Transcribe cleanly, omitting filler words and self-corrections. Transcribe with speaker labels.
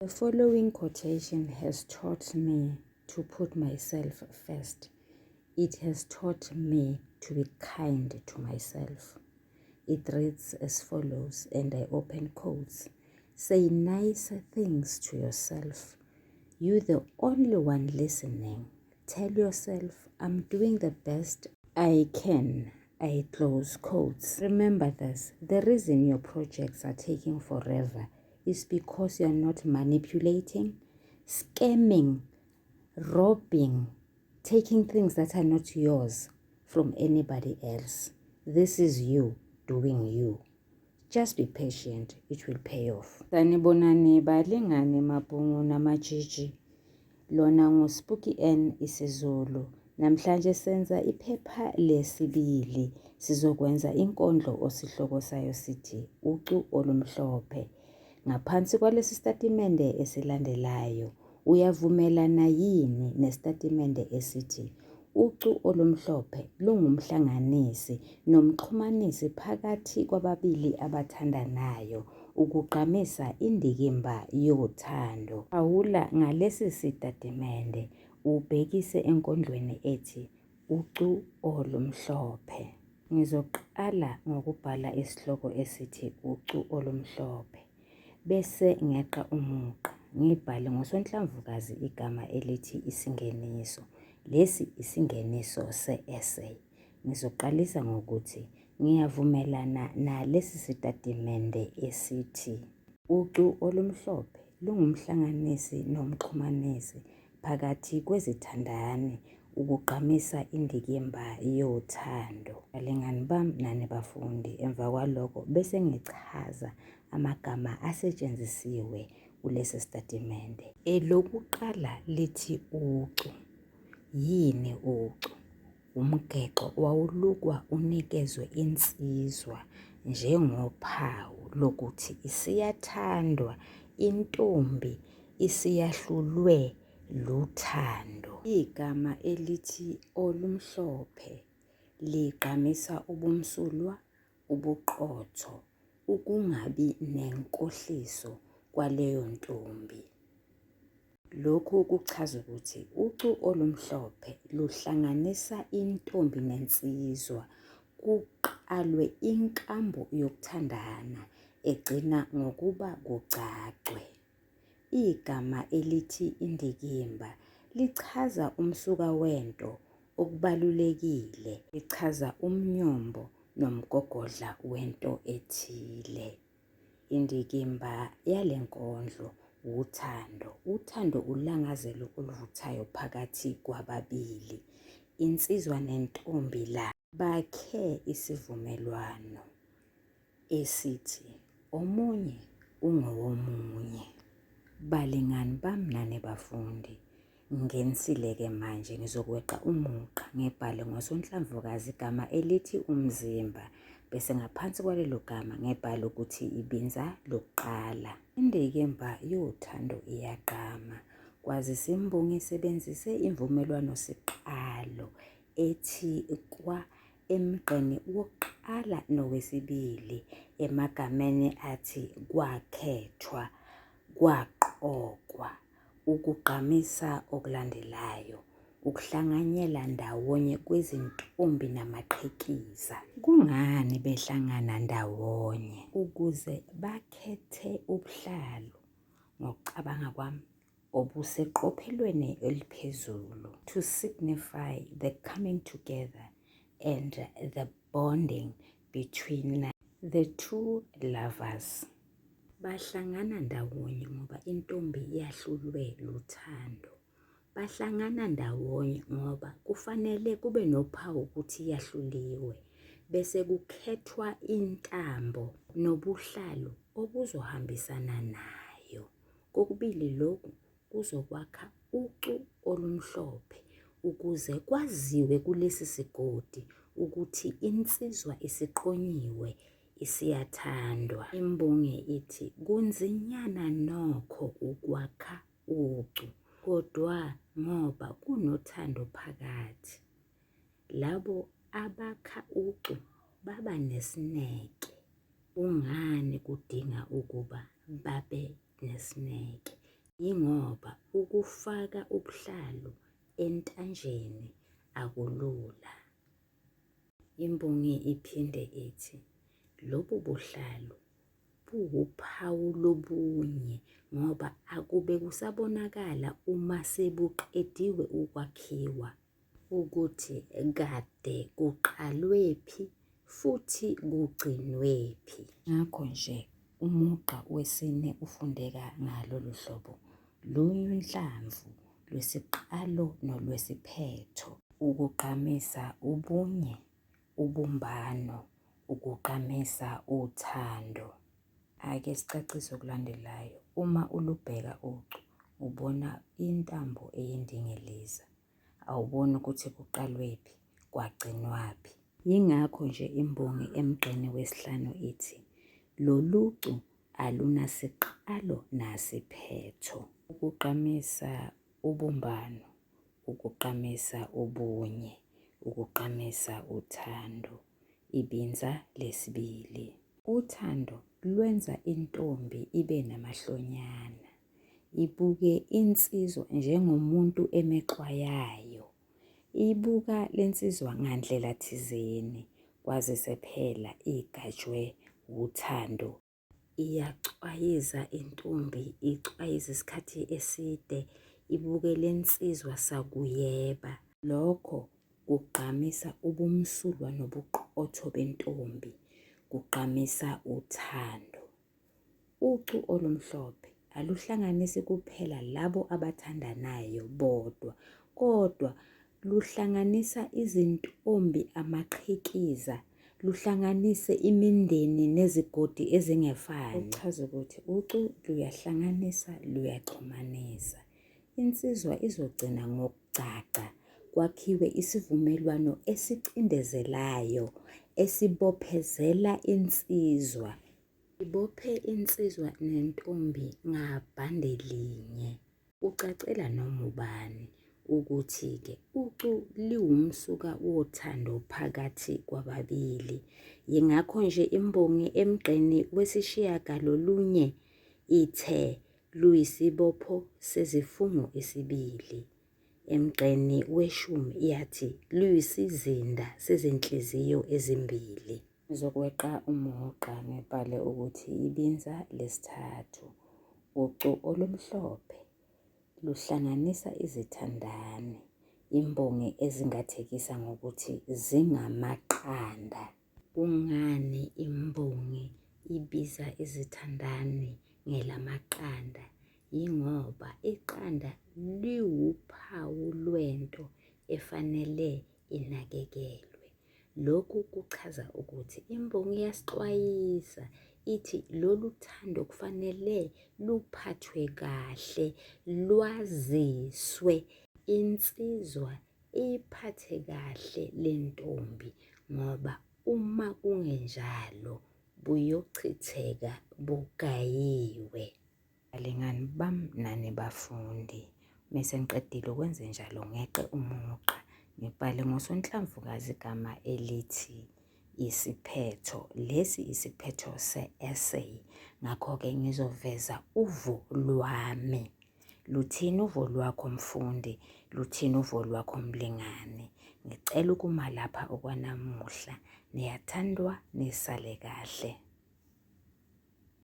Speaker 1: The following quotation has taught me to put myself first. It has taught me to be kind to myself. It reads as follows, and I open quotes Say nice things to yourself. You're the only one listening. Tell yourself, I'm doing the best I can. I close quotes. Remember this the reason your projects are taking forever is because you're not manipulating, scamming, robbing, taking things that are not yours from anybody else. This is you doing you. Just be patient, it will pay off. Sanibonani balingani mabhungu namatshitshi. Lona nguSpooky N isiZulu. Namhlanje senza iphepha lesibili. Sizokwenza inkondlo osihloko sayo sithi Ucu olumhlophe. Ngaphansi kwalesi sitatimende esilandelayo, uyavumelana yini nesitatimende esithi ucu olumhlophe lungumhlanganisi nomxhumanisi phakathi kwababili abathandanayo ukugqamisa indikimba yothando? Phawula ngalesi sitatimende ubhekise enkondlweni ethi Ucu Olumhlophe. Ngizoqala ngokubhala isihloko esithi Ucu Olumhlophe bese ngeqa umugqa ngibhale ngosonhlamvukazi igama elithi isingeniso. Lesi isingeniso se-essay. Ngizoqalisa ngokuthi ngiyavumelana nalesi sitatimende esithi ucu olumhlophe lungumhlanganisi nomxhumanisi phakathi kwezithandani ukugqamisa indikimba yothando. Balingani bami nani bafundi, emva kwaloko bese ngichaza amagama asetshenzisiwe kulesi sitatimende. Elokuqala lithi ucu. Yini ucu? Umgexo owawulukwa unikezwe insizwa njengophawu lokuthi isiyathandwa, intombi isiyahlulwe luthando. Igama elithi olumhlophe ligqamisa ubumsulwa, ubuqotho, ukungabi nenkohliso kwaleyo ntombi. Lokhu kuchaza ukuthi ucu olumhlophe luhlanganisa intombi nensizwa kuqalwe inkambo yokuthandana egcina ngokuba kugcagcwe. Igama elithi indikimba lichaza umsuka wento, okubalulekile. Lichaza umnyombo nomgogodla wento ethile. Indikimba yale nkondlo wuthando. Uthando ulangazelo oluvuthayo phakathi kwababili. Insizwa nentombi la bakhe isivumelwano esithi omunye ungowomunye. Balingani bami nani bafundi, Ngiqinisile-ke manje ngizokweqa umugqa ngibhale ngosonhlamvukazi igama elithi umzimba bese ngaphansi kwalelo gama ngibhale ukuthi ibinza lokuqala. Indikimba yothando iyagqama kwazise imbongi isebenzise imvumelwano siqalo ethi kwa emgqeni wokuqala nowesibili emagameni athi kwakhethwa, kwaqokwa. Ukugqamisa okulandelayo, ukuhlanganyela ndawonye kwezintombi namaqhikiza. Kungani behlangana ndawonye? Ukuze bakhethe ubuhlalu, ngokucabanga kwami, obuseqophelweni eliphezulu. To signify the coming together and the bonding between the two lovers. Bahlangana ndawonye ngoba intombi yahlulwe luthando. Bahlangana ndawonye ngoba kufanele kube nophawu ukuthi yahluliwe. Bese kukhethwa intambo nobuhlalu obuzohambisana nayo. Kokubili lokhu kuzokwakha ucu olumhlophe ukuze kwaziwe kulesi sigodi ukuthi insizwa isiqonyiwe isiyathandwa. Imbongi ithi kunzinyana nokho ukwakha ucu kodwa ngoba kunothando phakathi. Labo abakha ucu baba nesineke. Kungani kudinga ukuba babe nesineke? Yingoba ukufaka ubuhlalu entanjeni akulula. Imbongi iphinde ithi lobu buhlalu buwuphawu lobunye ngoba akube kusabonakala uma sebuqediwe ukwakhiwa ukuthi kade kuqalwephi futhi kugcinwephi. Ngakho nje umugqa wesine ufundeka ngalolu hlobo, Lunye uhlamvu lwesiqalo nolwesiphetho. Ukugqamisa ubunye, ubumbano, ukugqamisa uthando. Ake sicacise okulandelayo. Uma ulubheka ucu ubona intambo eyindingiliza. Awuboni ukuthi kuqalwephi kwagcinwaphi. Yingakho nje imbongi emgqeni wesihlanu ithi, Lolucu alunasiqalo nasiphetho. Ukugqamisa ubumbano, ukugqamisa ubunye, ukugqamisa uthando. Ibinza lesibili. Uthando lwenza intombi ibe namahlonyana, ibuke insizwa njengomuntu emexwayayo. Ibuka le nsizwa ngandlela thizeni, kwazise phela igajwe wuthando. Iyacwayiza intombi, icwayiza isikhathi eside, ibuke le nsizwa sakuyeba. Lokho kugqamisa ubumsulwa nobuqotho bentombi, kugqamisa uthando. Ucu olumhlophe aluhlanganisi kuphela labo abathandanayo bodwa kodwa luhlanganisa izintombi amaqhikiza, luhlanganise imindeni nezigodi ezingefani. Okuchaza ukuthi ucu luyahlanganisa luyaxhumanisa. Insizwa izogcina ngokugcagca kwakhiwe isivumelwano esicindezelayo esibophezela insizwa. Ibophe insizwa nentombi ngabhande linye. Kucacela noma ubani ukuthi-ke ucu liwumsuka wothando phakathi kwababili. Yingakho nje imbongi emgqeni wesishiyagalolunye ithe luyisibopho sezifungo isibili. Emgqeni weshumi yathi luyisizinda sezinhliziyo ezimbili. Ngizokweqa umugqa ngibhale ukuthi ibinza lesithathu, ucu olumhlophe luhlanganisa izithandani, imbongi ezingathekisa ngokuthi zingamaqanda. Kungani imbongi ibiza izithandani ngelamaqanda? Yingoba iqanda liwuphawu lwento efanele inakekelwe. Lokhu kuchaza ukuthi imbongi iyasixwayisa ithi lolu thando kufanele luphathwe kahle, lwaziswe. Insizwa iyiphathe kahle le ntombi ngoba uma kungenjalo buyochitheka bugayiwe. Balingani bam nani bafundi, mese ngiqedile ukwenzenjalo ngeqe umugqa ngibhale ngosonhlamvukazi igama elithi isiphetho. Lesi isiphetho se-essay, ngakho-ke ngizoveza uvo lwami. Luthini uvo lwakho mfundi? Luthini uvo lwakho mlingani? Ngicela ukuma lapha okwanamuhla. Niyathandwa, nisale kahle.